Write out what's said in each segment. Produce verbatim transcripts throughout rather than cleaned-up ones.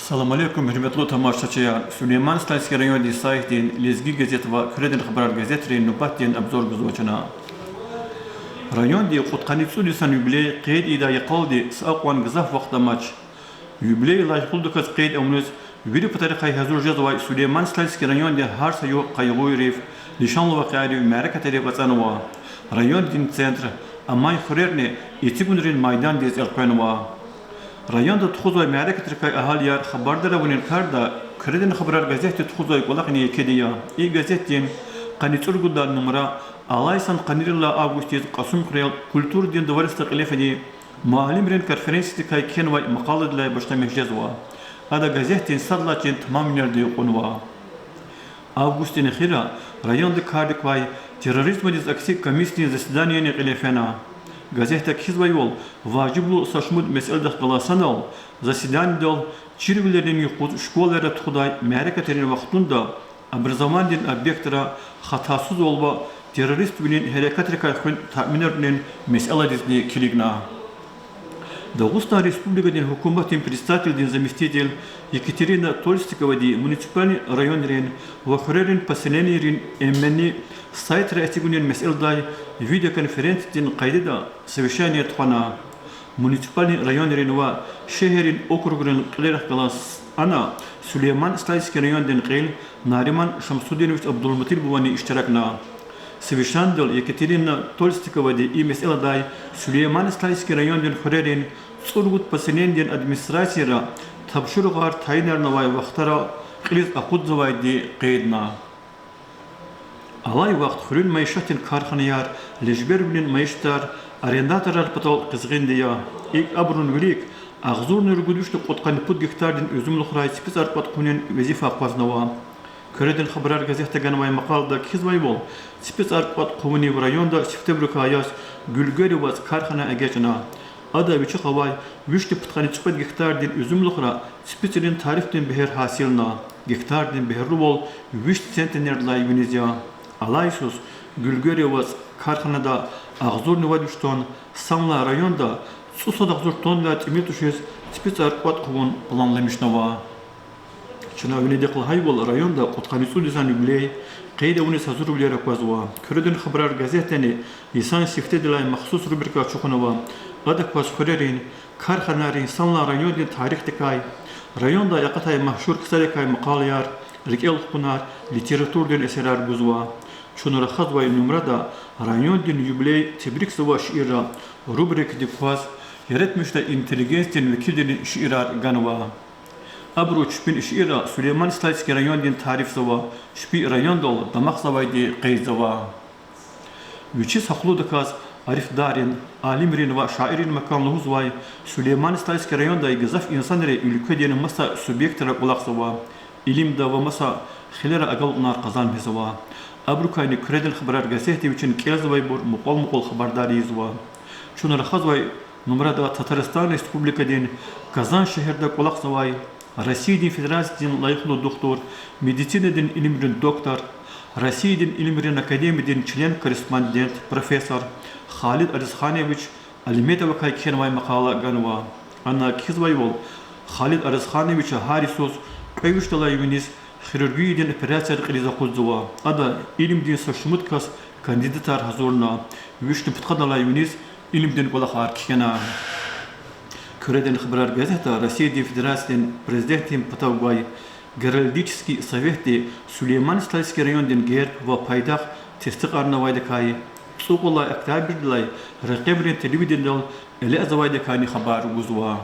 Салам алейкум, гьуьрметлу тамашачияр! Сулейман-Стальский райондин сайтдин Лезги газет ва Куьредин хабарар газетрин нубатдин обзор гузва чна. Районди кьудкъанни цӀуд йисан юбилей къейд ийидай йикъалди са акьван гзаф вахт амач. Юбилей лайихлудаказ къейд авуниз вири патарихъай гьазур жезвай Сулейман-Стальский районди гьар са югъ къайгъуйрив, лишанлу вакъиайрив, мярекатрив ацӀанва. Райондин центр, амай хуьрерни эцигунрин майдандиз элкъвенва. Районда тухузвай мярекатрикай агьалияр хабардар авунин карда Куьредин хабарар газетди тухузвай кӀвалахни екеди я. И газетдин къанни цӀуругуд лагьай нумра алай йисан къанни ирид лагьай августдиз Кьасумхуьрел культурадин дворецда кьиле фиди муаллимрин конференциядикай кхьенвай макъаладилай башламиш жезва. Ада газетдин сад лагьай чин тамамунарди кьунва. Августдин эхирра районда кардик квай терроризмдиз акси комиссиядин заседанияни кьиле фена. Газетда кхьизвайвал, важиблу са шумуд месэладихъ галаз санал заседанидал чирвилерин юкъуз школайра тухудай мярекатрин вахтунда образованидин объектра хатасузвал ва террориствилин гьерекатрикай хуьн таъминарунин месэладизни килигна. Дагъустан Республикадин гьукуматдин председателдин заместитель Екатерина Толстиковади муниципальный районрин ва хуьрерин поселенийрин эменни сайтра эцигунин месэладай видеоконференциядин къайдада совещание тухвана. Муниципальный районрин ва шегьеррин округрин кьилерихъ галаз ана Сулейман-Стальский райондин кьил Нариман Шамсудинович Абдулмуталибовани иштиракна. Совещанидал Екатерина Толстиковади и месэладай Сулейман-Стальский райондин хуьрерин цӀуругуд поселенидин администрацияра тапшуругъар тайинарнавай вахтара кьилиз акъудзавайди къейдна. Алай вахт хуьруьн майишатдин карханаяр, лежбервилин майишатар арендаторрин патал къизгъинди я. ИкӀ абурун вилик агъзурни ругуд вишни кьудкъанни пуд гектардин уьзуьмлухрай ципицӀар кӀватӀ хъувунин везифа акъвазнава. Куьредин хабарар газетда ганвай макъалада кхьизвайвал, ципицӀар кӀватӀ хъувунив районда сифтебурукай яз Гуьлгери вацӀ кархана эгечӀна. Ада вичихъ авай вишни пудкъанни цӀикьвед гектардин уьзуьмлухра ципицӀрин тарифдин бегьер гьасилна. Гектардин бегьерлувал виш центнердилай виниз я. Алай йисуз Гуьлгери вацӀ карханада агъзурни вад виш тонн, санлай районда цӀусад агъзур тонналай тӀимил тушиз ципицӀар кӀватӀ хъувун планламишнава. Чна винидихъ лагьайвал, районда кьудкъанни цӀуд йисан юбилей къейд авуниз гьазурвилер аквазва. Куьредин хабарар газетдани йисан сифтедилай махсус рубрика ачухнава. Адак кваз хуьрерин, карханайрин, санлай райондин тарихдикай, райондай акъатай машгьур ксарикай макъалаяр, рикӀел хкунар, литературадин эсерар гузва. Чун рахазвай нумрада райондин юбилей тебрикзавай шиирра рубрикадик кваз яратмишдай интеллигенциядин векилрин шиирар ганва. Абуру чпин шиирра Сулейман-Стальский райондин тарифзава, чпи райондал дамахзавайди къейдзава. Вичиз гьахълудаказ арифдаррин, алимрин ва шаиррин макан лугьузвай Сулейман-Стальский райондай гзаф инсанри уьлкведин маса субъектра кӀвалахзава, илимда ва маса хилера агалкьунар къазанмишзава. Абурукайни Куьредин хабарар газетди вичин кӀелзавайбур мукьвал-мукьвал хабардар ийизва. Чун рахазвай нумрада Татарстан Республикадин Казан шегьерда кӀвалахзавай Россиядин Федерациядин лайихлу духтур, медицинадин илимрин доктор, Россиядин Илимрин академиядин член-корреспондент, профессор Халид Аризханович Алиметовакай кхьенвай макъала ганва. Ана кхьизвайвал, Халид Аризхановича гьар йисуз кьве вишдалай виниз хирургиядин операцияр кьилиз акъудзава. Ада илимдин са шумуд кас кандидатар гьазурна, вишни пудкъадалай виниз илимдин кӀвалахар кхьена. Куьредин хабарар газетда Россиядин Федерациядин Президентдин патав гвай Геральдический советди Сулейман-Стальский райондин герб ва пайдах тестикьарнавайдакай, цӀукьуд лагьай октябрдилай рекьимрин телевиденидал элязавайдакайни хабар гузва.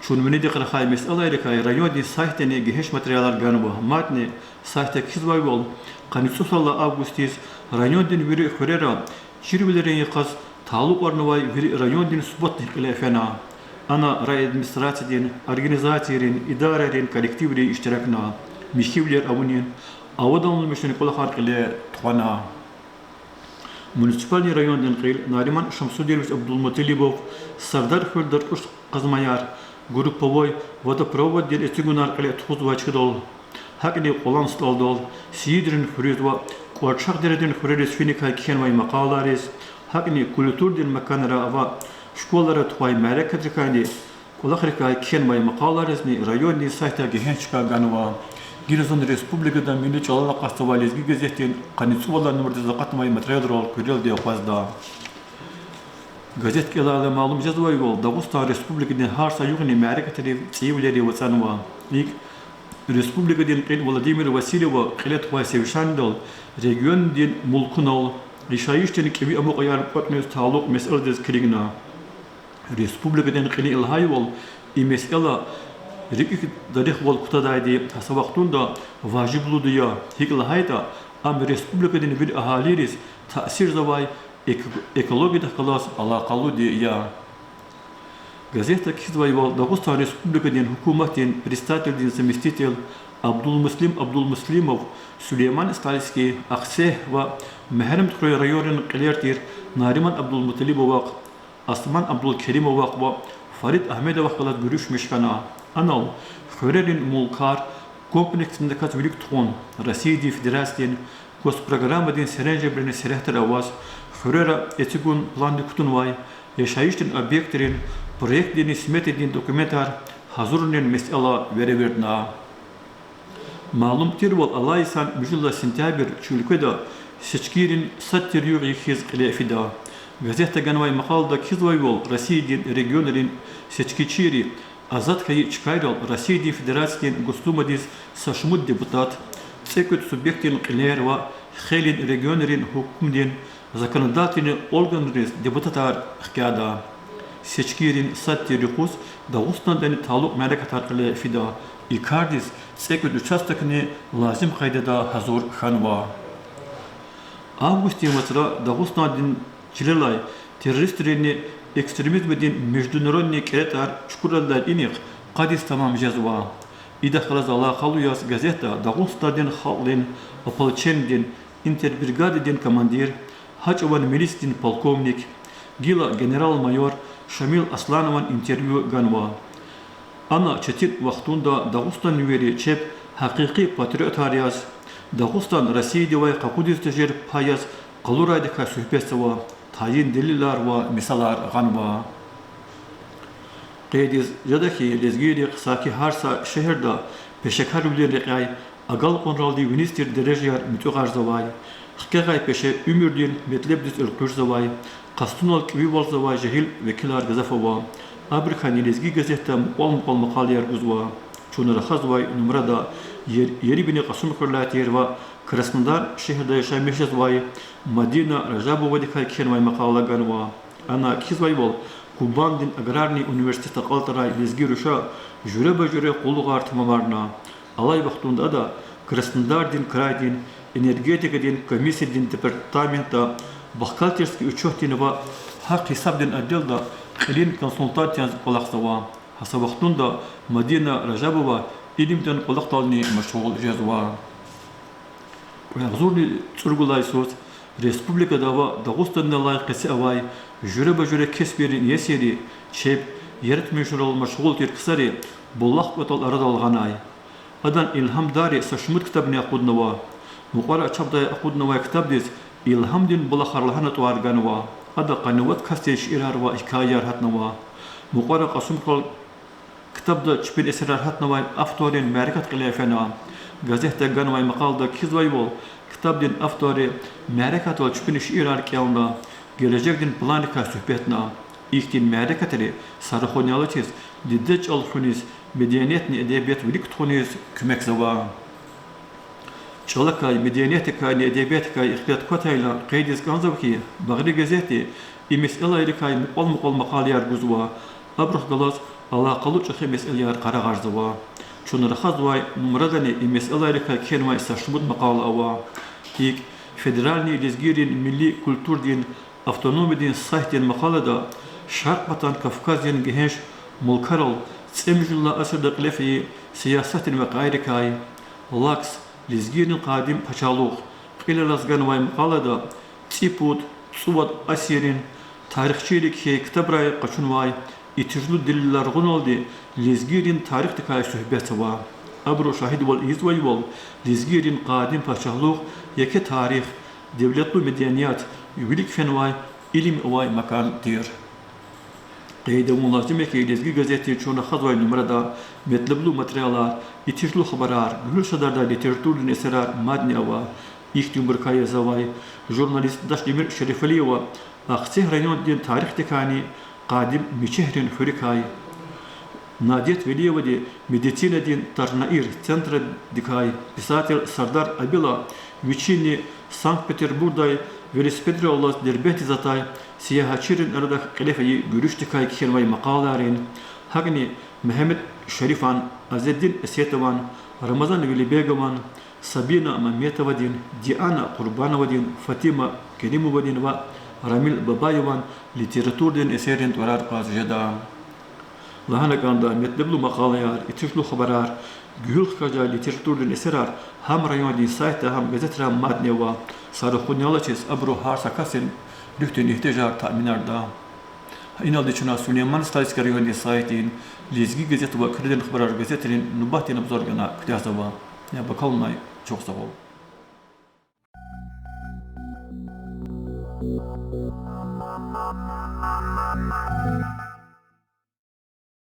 Чун винидихъ рахай месэлайрикай райондин сайтдани гегьенш материалар ганва. Мадни сайтда кхьизвайвал, къанни цӀусад лагьай августдиз райондин вири хуьрера чирвилерин йикъаз талукьарнавай вири райондин субботник кьиле фена. Ана райадминистрациядин, организацийрин, идарайрин коллективри иштиракна, михьивилер авунин, аваданламишунин кӀвалахар кьиле тухвана. Муниципальный райондин кьил Нариман Шамсудинович Абдулмуталибов Сардархуьрелай ракьуш къазмаяр, групповой водопроводдин эцигунар кьиле тухузвай чкадал, гьакӀни Къулан СтӀалдал, Сийидрин хуьруьз ва КӀварчагъ Дередин хуьрериз финикай кхьенвай макъалайриз, гьакӀни культурадин маканра ва школайра тухвай мярекатрикайни КӀвалахрикай кхьенвай макъалайризни райондин сайтда гегьенш чка ганва. Гила зун республикада милли чӀалал акъатзавай Лезги газетдин къанни цӀувад лагьай нумрадиз акъатнавай материалрал куьрелди акъвазда. Газет кӀелайла малум жезвайвал, Дагъустан Республикадин гьар са югъни мярекатрив, цӀийивилерив ацӀанва. ИкӀ, республикадин кьил Владимир Васильева кьиле тухвай совещанидал региондин мулкунал яшайишдин кӀеви амукьаяр кӀватӀуниз талукь месэладиз килигна. Республикадин кьилин лагьайвал, и месэла рикӀик дарихвал кутадайди, гьа са вахтунда важиблуди я, гьикӀ лагьайтӀа ам республикадин вири агьалийриз таъсирзавай эк-, экологиядихъ галаз алакъалуди я. Газетда кхьизвайвал, Дагъустан Республикадин гьукуматдин председателдин заместитель Абдулмуслим Абдулмуслимов Сулейман-Стальский, Ахцегь ва Мегьарамдхуьруьн районрин кьилер тир Нариман Абдулмуталибовахъ, Осман Абдулкеримовахъ ва Фарид Агьмедовахъ галаз гуьруьшмиш хьана. Анал хуьрерин мулкар комплексниказ вилик тухун, Россиядин Федерациядин госпрограммадин серенжемрини сергьятра аваз, хуьрера эцигун пландик кутунвай яшайишдин объектрин проектдинни сметадин документар гьазурунин месэла веревирдна. Малум тирвал, алай йисан муьжуьд лагьай сентябрь чи уьлкведа сечкийрин сад тир югъ хьиз кьиле фида. Газетда ганвай макъалада кхьизвайвал, Россиядин регионрин сечкийчийри азад хьайи чкайрал Россиядин Федерациядин Госдумадиз са шумуд депутат, цӀекӀуьд субъектдин кьилер ва хейлин регионрин гьукумдин законодательный органриз депутатар хкяда. Сечкийрин сад тир юкъуз Дагъустандани талукь мярекатар кьиле фида. И кардиз цӀекӀуьд участокни лазим къайдада гьазур хьанва. Августдин вацра Дагъустандин чилелай террористринни экстремизмдин международный кӀеретӀар чукурайдалай инихъ къад йис тамам жезва. Идахъ галаз алакъалу яз газетда Дагъустандин халкьдин ополчениедин интербригададин командир, гьа чӀаван милицадин полковник, гила генерал-майор Шамил Асланован интервью ганва. Ана четин вахтунда дагъустанвийри чеб гьакъикъи патриотар яз, Дагъустан Россиядивай къакъудиз тежер пай яз къалурайдакай суьгьбетзава, тайин делилар ва мисалар гъанва. Къейдиз жеда хьи, лезгийрихъ саки гьар са шегьерда пешекарвилин рекьяй агалкьунралди виниз тир дережаяр муьтӀуьгъарзавай, хкягъай пеше уьмуьрдин метлебдиз элкъуьрзавай, къастунал кӀевивалзавай жегьил векилар гзаф ава. Абурукайни Лезги газетда мукьвал-мукьвал макъалаяр гузва. Чун рахазвай нумрада ер-, Ерибини Кьасумхуьрелай тир ва Краснодар шегьерда яшамиш жезвай Мадина Ражабовадикай кхьенвай макъала ганва. Ана кхьизвайвал, Кубандин аграрный университетда акьалтӀарай лезги руша жуьреба-жуьре къуллугъар тамамарна. Алай вахтунда ада Краснодардин крайдин энергетикадин комиссиядин департаментда бухгалтерский учётдин ва гьахъ-гьисабдин отделда кьилин консультант яз кӀвалахзава. Гьа са вахтунда Мадина Ражабова илимдин кӀвалахдални машгъул жезва. Кьве агъзурни цӀуругулай йисуз республикада ва Дагъустандилай къеце авай жуьреба-жуьре кесбийрин иесийри чеб яратмишунрал машгъул тир ксари булах кӀватӀал арадал гъанай. Адан илгьамдарри са шумуд ктабни акъуднава. Мукьвара чапдай акъуднавай ктабдиз Илгьамдин булахар лагьана тӀвар ганва. Ада къанни вад касдин шиирар ва гьикаяяр гьатнава. Мукьвара Кьасумхуьрел ктабда чпин эсерар гьатнавай авторрин мярекат кьиле фена. Газетда ганвай макъалада кхьизвайвал, ктабдин авторри мярекатдал чпин шиирар кӀелна, гележегдин планрикай суьгьбетна. Ихьтин мярекатри са рахуни алатиз, дидед чӀал хуьниз, медениятни эдебият вилик тухуниз куьмекзава. ЧӀалакай, медениятдикайни эдебиятдикай ихтилат кватайла, къейдиз кӀанзава хьи, Багъри газетди и месэлайрикай мукьвал-мукьвал макъалаяр гузва, абурухъ галаз алакъалу чӀехи месэлаяр къарагъарзава. Чун рахазвай нумрадани и месэлайрикай кхьенвай са шумуд макъала ава. ИкӀ, федеральный лезгийрин милли культурадин автономиядин сайтдин макъалада Шаркь патан Кавказдин гегьенш мулкарал цӀемуьжуьдалай асирда кьиле фейи сиясатдин вакъиайрикай, Лакс, лезгийрин къадим пачагьлугъ кьил алаз ганвай макъалада цӀипуд, цӀувад асиррин тарихчийри кхьей ктабрай къачунвай итижлу делилар гъуналди лезгийрин тарихдикай суьгьбетзава. Абуру шагьидвал ийизвайвал, лезгийрин къадим пачагьлугъ еке тарих, девлетлу меденият, вилик фенвай илим авай макан тир. Къейд авун лазим я хьи, Лезги газетдин чун рахазвай нумрада метлеблу материалар, итижлу хабарар, гуьгьуьл садардай литературадин эсерар мадни ава. Ихьтинбурукай язавай журналист Дашдемир Шерифалиева Ахцегь райондин тарихдикайни къадим Мичигьрин хуьруькай, Надет Велиевади медицинадин Тарнаир центрадикай, писатель Сардар Абила вичини Санкт-Петербургдай велосипедраллаз Дербентдиз атай сиягьатчийрин арадахъ кьиле фейи гуьруьшдикай кхьенвай макъалайрин, гьакӀни Мегьамед Шерифан, Азеддин Эсетован, Рамазан Велибегован, Сабина Маметовадин, Диана Къурбановадин, Фатима Керимовадин ва Рамил Бабаеван литературадин эсеррин тӀварар кьаз жеда. Лагьана кӀанда, метлеблу макъалаяр, итижлу хабарар, гуьгьуьл хкаждай литературадин эсерар гьам райондин сайтда, гьам газетра мадни ава. Са рахунни алачиз, абуру гьар са касдин руьгьдин игьтияжар таъминарда. Иналди чна Сулейман-Стальский райондин сайтдин Лезги газет ва Куьредин хабарар газетрин нубатдин обзор гана куьтягьзава. Яб акалунай чухсагъул.